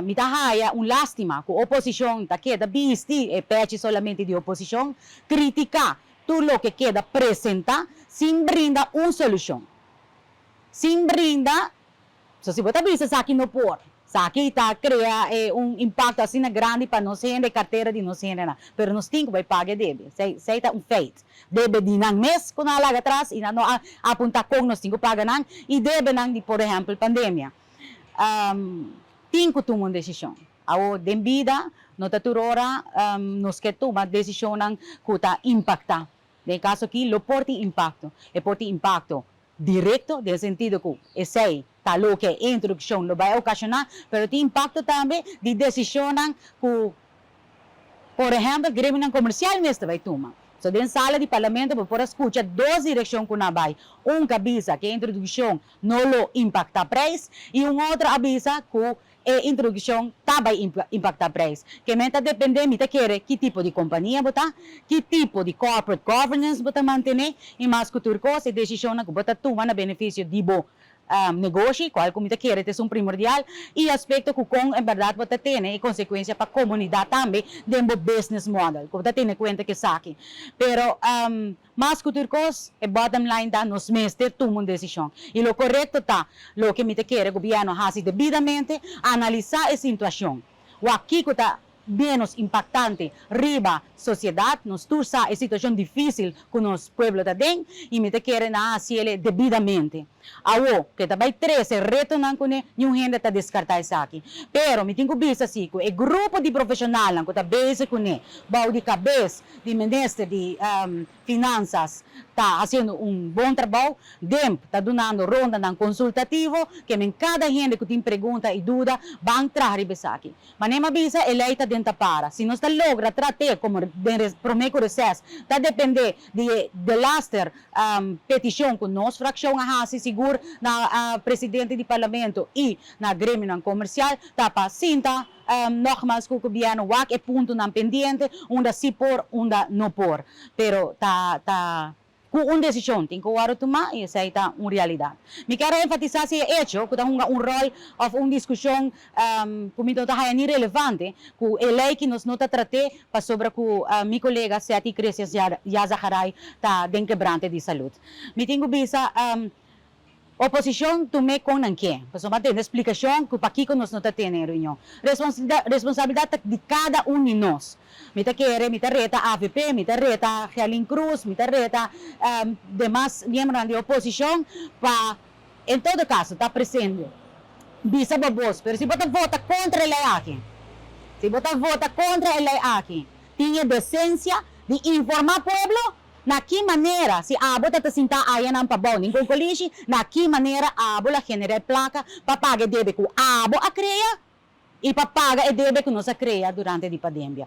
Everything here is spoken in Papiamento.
Mi ta haya un lastima ku oposishon ta keda bisti e pechi solamente di oposishon, kritiká tur loke keda presentá sin brinda un solushon. Sin brinda, so si bo ta bisa esaki no por, esaki ta krea un impakto asina grandi pa nos hende, kartera di nos hendenan, pero nos tin ku bai paga e debe. Esei ta un feit. Debe di nan mes ku nan a laga atras i nan no a apuntá kon nos tin ku paga nan i debenan di por ehèmpel pandemia. Tin ku tuma un desishon. Awor den bida no ta tur ora nos ke tuma desishonnan ku ta impaktá. Den e kaso aki lo por tin impakto. E por tin impakto direkto den sentido ku esei ta loke e introdukshon lo bai okashoná, pero tin impakto tambe di desishonnan ku por ehèmpel gremionan komersial mester bai tuma. So den sala di parlamento bo por a skucha dos direkshon ku nan a bai. Un ku a bisa ku e introdukshon no lo impaktá preis i un otro a bisa ku e introdukshon ta bai impaktá preis. Ke men ta dependé, mi ta kere, ki tipo di kompania bo ta, ki tipo di corporate governance bo ta mantené i mas ku tur kos e desishonnan ku bo ta tuma na benefisio di bo negoshi, kual ku mi ta kere ta esun primordial, i aspekto ku kon en bèrdat bo ta tene e konsekuensia pa komunidat tambe den bo business model, ku bo ta tene kuenta ku esaki. Pero mas ku tur kos, e bottom line ta nos mester tuma un desishon. I lo korekto ta loke mi ta kere gobièrnu hasi debidamente, analisá e sintuashon, wak kiko ta ménos impaktante riba sosiedat. Nos tur sa e situashon difísil ku nos pueblo ta den i mi ta kere nan hasiel debidamente. Awo, ke ta bai trese retonan kuné, niun hende ta deskartá esaki. Pero mi tin ku bisa si ku e grupo di profeshonalnan ku ta bezig kuné bou di kabes di minister di Finansas ta hasiendo un bon trabou. DEMP ta dunando rondanan konsultativo ke men kada hende ku tin pregunta i duda ban traha riba esaki. Manera mi a bisa e lei ta den ta para. Si nos ta logra trat'é komo den promé ku reses ta dependé di e delaster petishon ku nos frakshon a hasi sigur na presidente di parlamento i na gremionan komersial ta pa sinta nogmaals ku gobièrnu wak e puntonan pendiente unda si por unda no por. Pero ta ta ku un desishon tin ku wòrdu tumá i esei ta un realidat. Mi kier a enfatisá si e echo ku ta hunga un ròl òf un diskushon ku mi no ta haña ni relevante ku e lei ki nos no ta trat'é pasobra ku mi kolega Setty Cresias Yazaharay ta den kebrante di salud. Mi tin ku bisa oposishon tum'é kon nan ke, pasobra a tende splikashon ku pakiko nos no ta tene e reunion. Responsabilidat ta di kada un di nos. Mi ta kere, mi ta reta avp, mi ta reta Gerlin Cruz, mi ta reta demas miembronan di oposishon pa en todo kaso ta presente. Bisa bo bos, pero si bo ta vota kontra e lei aki, si bo ta vota kontra e lei aki, tin e desensia di informá pueblo Na ki manera, si abo ta ta sintá ayanan pabou nin konkolishi, na ki manera abo la generá e plaka pa paga e debe ku abo a krea i pa paga e debe ku nos a krea durante di pandemia?